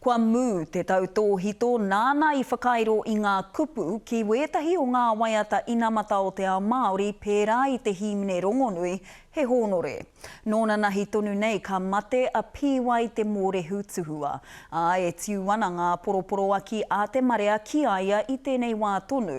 Kua mū te tautōhito nāna i whakairo i ngā kupu ki wētahi o ngā waiata inamata o te ao Māori pērā i te hīmene rongonui He Hōnore. Nōnanahi tonu nei ka mate a Pīwai Te Mōrehu Tuhua, ā, e tiu ana ngā poroporoaki a te marea ki a ia i tēnei wā tonu.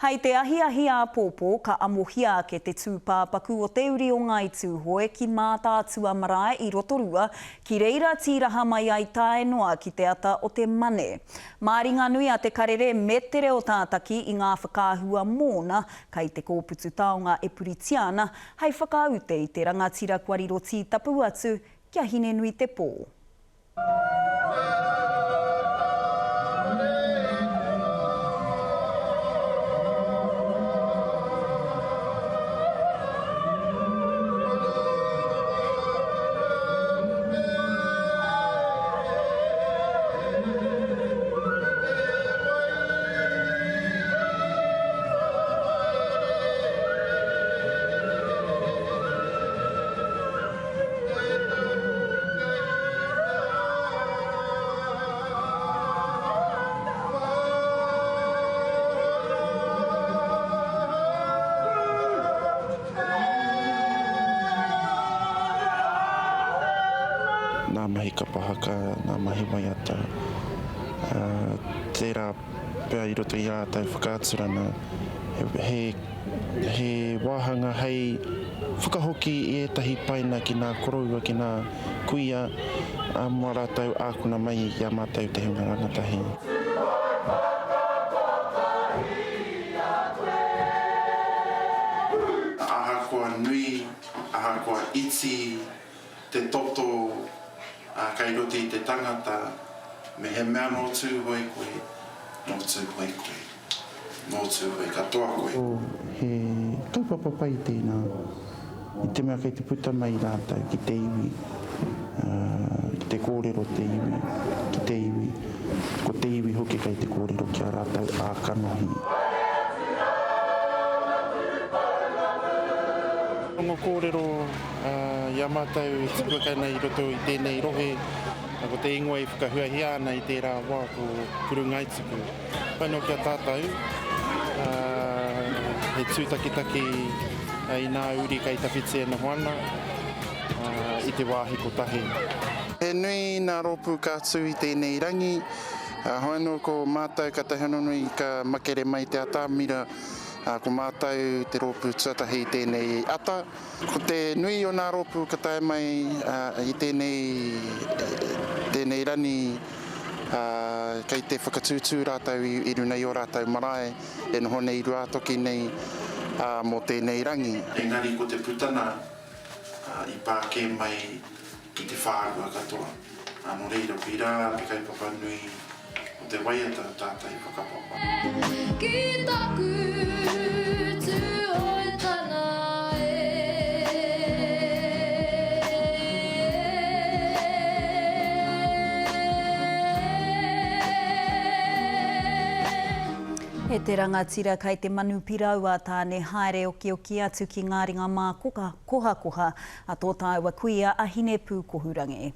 Hei te ahiahi āpōpō ka amohia ake te tūpāpaku o te uri o Ngāi Tūhoe ki Mātaatua marae i Rotorua Ki reira tīraha mai ai tae noa ki te ata o te Mane. Māringanui a Te Karere me te reo tātaki i ngā whakaahua mōna kai te kōputu taonga e puritia ana hei whakaute i te rangatira kua riro tītapu atu ki a Hinenuitepō. Nā mahi kapa haka, nā mahi waiata, ā, tērā pea i roto i ā rātou whakaaturanga, he, he wāhanga hei whakahoki i ētahi paina ki nā koroua, ki nā kuia, ā, mō ā rātou ākona mai i a mātou te hunga rangatahi. Ahakoa nui, ahakoa iti te toto kei roto i te tangata, me he mea nō Tūhoe koe, nō Tūhoe koe, nō Tūhoe katoa koe. He kaupapa pai tēnā, i te mea kei te puta mai rātou ki te iwi, ki te kōrero te iwi, ki te iwi, ko te iwi hoki kei te kōrero ki a rātou ā-kanohi. Rongo kōrero i a mātou e tupu ake ana i roto i tēnei rohe, ko te ingoa i whakahuahia ana i tērā wā ko Kurungaituku. Pai noa ki a tātou, he tūtakitaki i nā uri kei tawhiti e noho ana i te wāhi kotahi. He nui nā rōpū ka tū i tēnei rangi, hoi anō ko mātou ka tahi anō nui ka makere mai te atamira, ko mātou te rōpū tuatahi i tēnei ata. Ko te nui o nā rōpū ka tae mai i tēnei, tēnei rani, kei te whakatūtū rātou i runa i ō rātou marae e noho nei i Ruātoki nei mō tēnei rangi. Engari ko te putanga i pā kē mai i te whārua katoa. Ā, nō reira, koirā te kaupapa nui o te waiata Tātai Whakapapa. Ki taku Tūhoetanga e. E te rangatira kai te manu pirau a Tāne haere okioki atu ki ngā ringa mākohakoha a tō tāua kuia a Hinepūkohurangi.